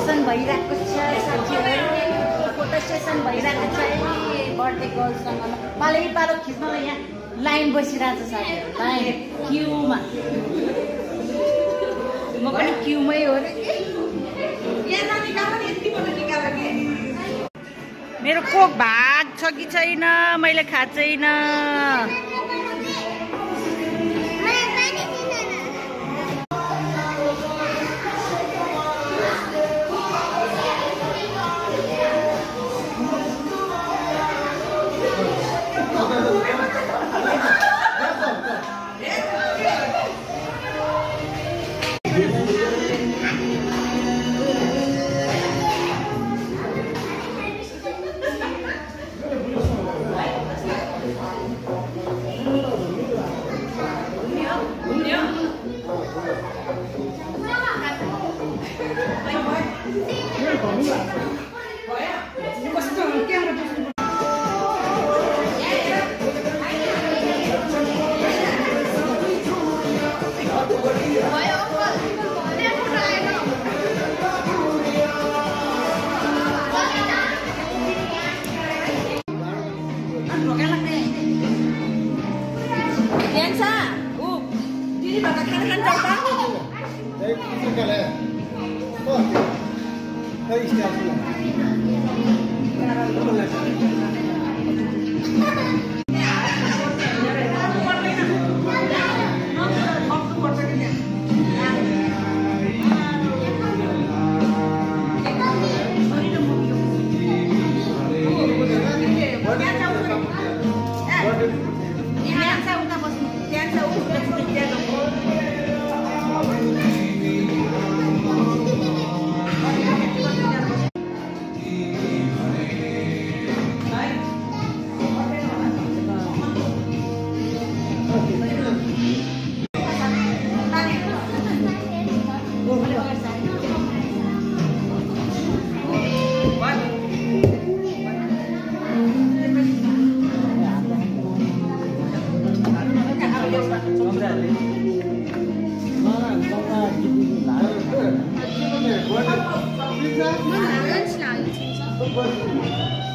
Session भइरहेको छ साथीहरु फोटो सेसन भइरहेको छ बर्थडे गर्लसँग पालो खिच्नलाई यहाँ लाइन बसिरहेछ साथीहरु लाइन क्यूमा म पनि क्यूमै हो रे यहाँ जानेका पनि यति पनि निकाल्यो के मेरो कोक भाग छ कि छैन मैले खाएको छैन Lunch lang.